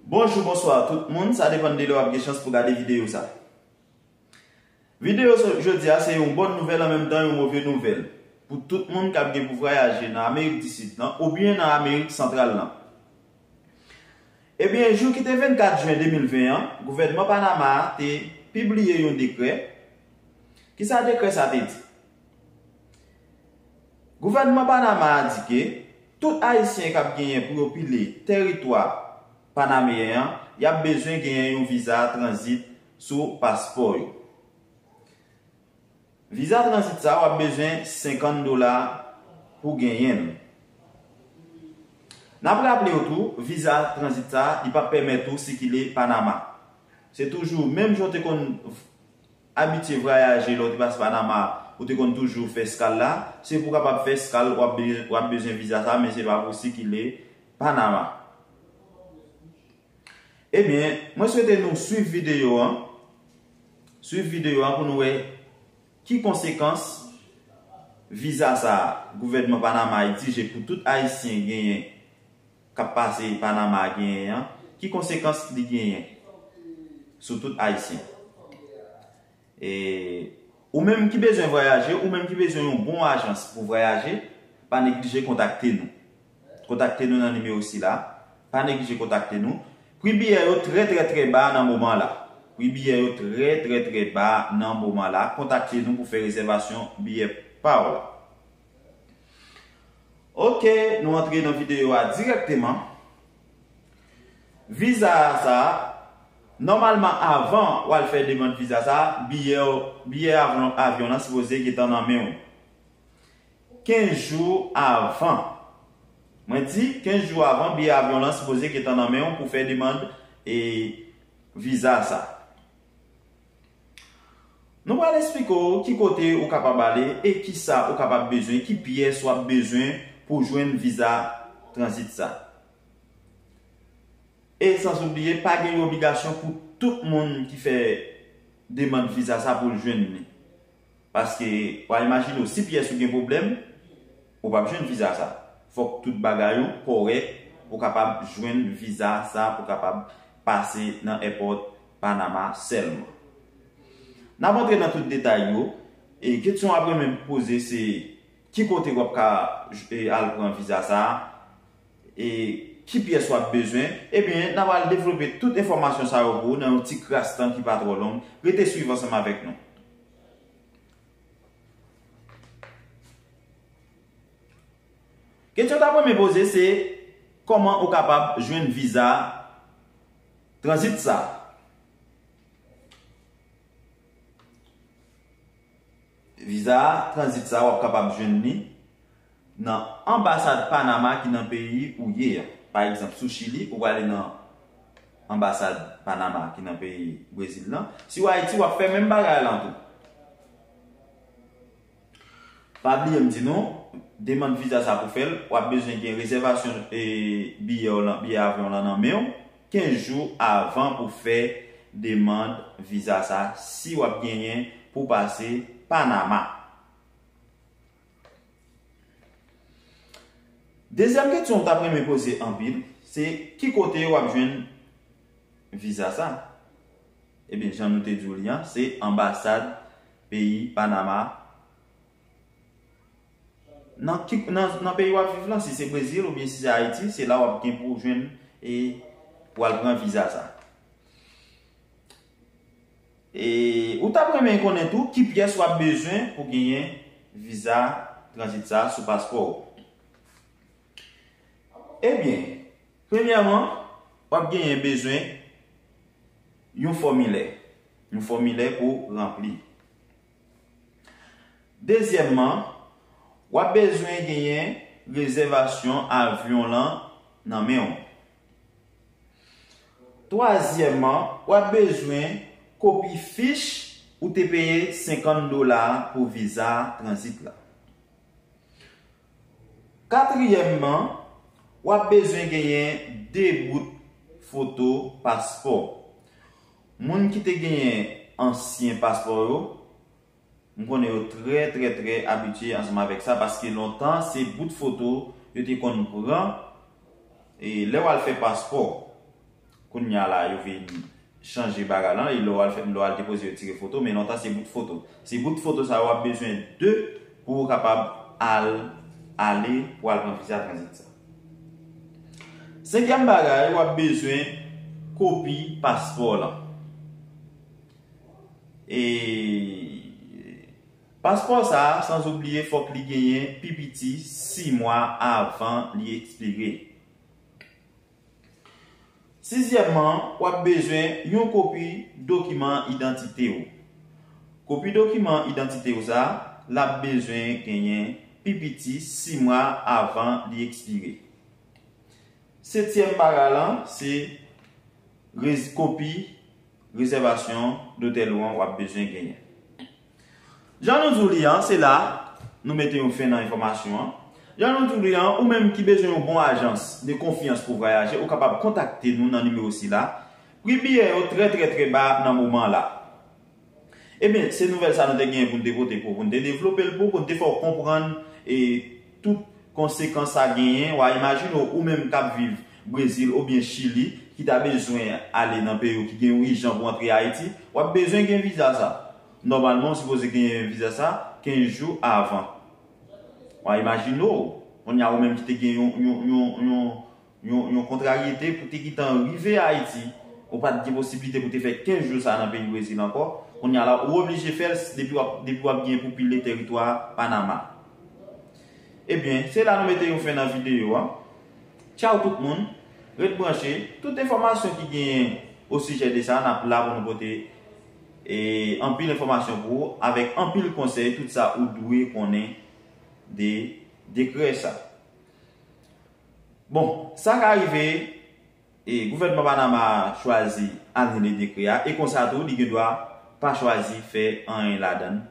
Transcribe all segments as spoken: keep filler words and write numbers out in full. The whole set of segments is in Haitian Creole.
Bonjou, bonswa tout moun, sa depann de lè w ap gen chans pou gade videyo sa. Videyo so-, jodi a se yon bòn nouvèl an menm tan yon move nouvèl pou tout moun k ap gen pou vwayaje nan Amerik di Sid lan oubyen nan Amerik Santral lan. Ebyen, jou ki te vennkat jen de mil ven an, gouvènman Panama a te pibliye yon dekrè. Kisa dekrè sa te di? Gouvènman Panama a di ke tout Ayisyen k ap genyen pou yo pile tèritwa panameyen an, y ap bezwen genyen yon viza tranzit sou paspò yo. Viza tranzit sa a, w ap bezwen senkant dola pou genyen l. N ap raple w tou, viza tranzit sa a, li p ap pèmèt ou sikile Panama. Se toujou menm jan w te konn abitye vwayaje lè w te pase Panama, ou te konn toujou fè eskal la, se pou w kapab fè eskal, w ap be-, w ap bezwen viza sa a, men se pa pou sikile Panama. Ebyen, mwen swete nou swiv videyo an. Swiv videyo an pou nou wè ki konsekans viza sa a gouvènman Panama a egzije pou tout Ayisyen genyen, k ap pase Panama a genyen an, ki konsekans li genyen sou tout Ayisyen. E ou menm ki bezwen vwayaje, ou menm ki bezwen yon bon ajans pou vwayaje, pa neglije kontakte nou. Kontakte nou nan nimewo sila. Pa neglije kontakte nou. Pri biyè yo trè, trè, trè ba nan moman la. Pri biyè yo trè, trè, trè ba nan moman la. Kontakte nou pou fè rezèvasyon biyè pa w la. Oke, nou antre nan videyo a dirèkteman. Viza sa a, nòmalman, avan w al fè demann viza sa a, biyè, biyè avyon, avyon lan sipoze gentan nan men w. Kenz jou avan. Mwen di, kenz jou avan, biyè avyon lan sipoze gentan nan men w pou fè demann, e, viza sa. Nou pral eksplike w ki kote ou kapab ale e kisa ou kapab bezwen, ki pyès w ap bezwen pou jwenn viza tranzit sa. E sanzoubliye, pa gen yon obligasyon pou tout moun ki fè demann viza sa pou l jwenn li. Paske, w a imajine w, si pyès ou gen pwoblèm, ou p ap jwenn viza sa. Fòk tout bagay ou kòrèk pou w kapab jwenn viza sa, pou w kapab pase nan èpòt Panama sèlman. N ap antre nan tout detay yo. E kesyon w ap renmen poze se ki kote w ap ka, e, al pran viza sa a, e ki pyès w ap bezwen. Ebyen, n a pral devlope tout enfòmasyon sa yo pou ou nan yon ti kras tan ki pa twò long. Rete swiv ansanm avèk nou. Kesyon w ta renmen poze se, kòman ou kapab jwenn viza tranzit sa? Viza tranzit sa, w ap kapab jwenn li nan anbasad Panama ki nan peyi ou ye a. Pa egzanp, si w Chili, ou prale nan anbasad Panama ki nan peyi Brezil lan. Si w Ayiti, w ap fè menm bagay lan tou. Pa bliye m di nou, demann viza sa pou fè l, w ap bezwen gen rezèvasyon, e, biyè w lan, biyè avyon w lan nan men w, kenz jou avan pou fè demann viza sa, si w ap genyen pou pase Panama. Dezyèm kesyon w t ap renmen poze anpil, se ki kote w ap jwenn viza sa? Ebyen, jan nou te di w li an, se anbasad peyi Panama. Nan ki, nan, nan peyi w ap viv lan, si se Brezil oubyen si se Ayiti, se la w ap gen pou w jwenn e pou w al pran viza sa. E ou t ap renmen konnen tou ki pyès w ap bezwen pou genyen viza tranzit sa sou paspò w. Ebyen, premyèman, w ap genyen bezwen yon fòmilè. Yon fòmilè pou ranpli. Dezyèmman, w ap bezwen genyen rezèvasyon avyon lan nan men w. Twazyèmman, w ap bezwen kopi fich ou te peye senkant dola pou viza tranzit la. Katriyèmman, w ap bezwen genyen de bout foto paspò. Moun ki te genyen ansyen paspò yo, m konnen yo trè, trè, trè abitye ansanm avèk sa, paske lontan, se bout foto yo te konn pran, e lè w al fè paspò. Kounye a la, yo vin chanje bagay lan, e lè w al fè, lè w al depoze, yo tire foto, men lontan se bout foto. Se bout foto sa yo w ap bezwen de pou w kapab al, ale pou al pran viza tranzit sa. Senkyèm bagay, w ap bezwen kopi paspò lan. E paspò sa, sanzoubliye, fòk li genyen pi piti sis mwa avan li ekspire. Sizyèmman, w ap bezwen yon kopi dokiman idantite w. Kopi dokiman idantite w sa, l ap bezwen genyen pi piti sis mwa avan li ekspire. Setyèm bagay lan, se rez-, kopi rezèvasyon dotèl ou an w ap bezwen genyen. Jan nou di w li an, se la nou mete yon fen nan enfòmasyon an. Jan nou di w li an, ou menm ki bezwen yon bon ajans de konfyans pou vwayaje, ou kapab kontakte nou nan nimewo sila. Pri biyè yo trè, trè, trè ba nan moman la. Ebyen, se nouvèl sa nou te genyen pou n te pote pou, pou n te devlope l pou, pou n te fè w konprann e tout konsekans sa genyen. W a imajine w, ou menm k ap viv Brezil oubyen Chili, ki ta bezwen ale nan peyi w, ki gen yon ijan pou antre Ayiti, w ap bezwen gen viza sa. Nòmalman, w sipoze gen viza sa kenz jou avan. W a imajine w, kounye a ou menm ki te gen yon, yon, yon, yon, yon, yon kontraryete pou te gentan rive Ayiti, ou pa t gen posiblite pou te fè kenz jou sa nan peyi Brezil ankò, kounye a la, ou oblije fè l depi w ap, depi w ap gen pou pile teritwa Panama. Ebyen, se la nou mete yon fen nan videyo a. Tchaw tout moun, ret branche, tout enfòmasyon ki genyen osijè de sa, n ap la pou nou pote e, anpil enfòmasyon pou ou, avèk anpil konsèy, tout sa ou dwe konnen de dekrè sa. Bon, sa ka rive, e, gouvènman Panama chwazi anile dekrè a, e konsa tou, li gen dwa pa chwazi fè anyen ladan l,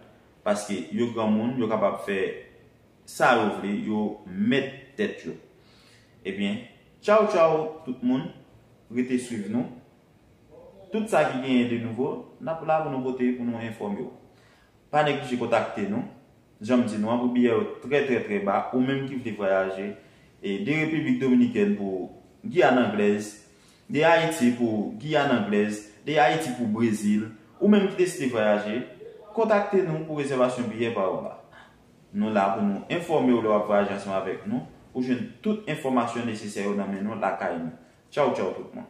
paske yo granmoun, yo kapab fè sa yo vle, yo mèt tèt yo. Ebyen, tchaw tchaw tout moun, rete swiv nou. Tout sa ki genyen de nouvo, n ap la pou nou pote, pou nou enfòme w. Pa neglije kontakte nou. Jan m di nou an, pri biyè yo trè, trè, trè ba. Ou menm ki vle vwayaje, e de Repiblik Dominikèn pou Giyàn Anglèz, de Ayiti pou Giyàn Anglèz, de Ayiti pou Brezil, ou menm ki deside vwayaje, kontakte nou pou rezèvasyon biyè pa ou la. Nou la pou nou enfòme w lè w ap vwayaje ansanm avèk nou, pou jwenn tout enfòmasyon nesesè yo nan men nou lakay nou. Tchaw, tchaw tout moun.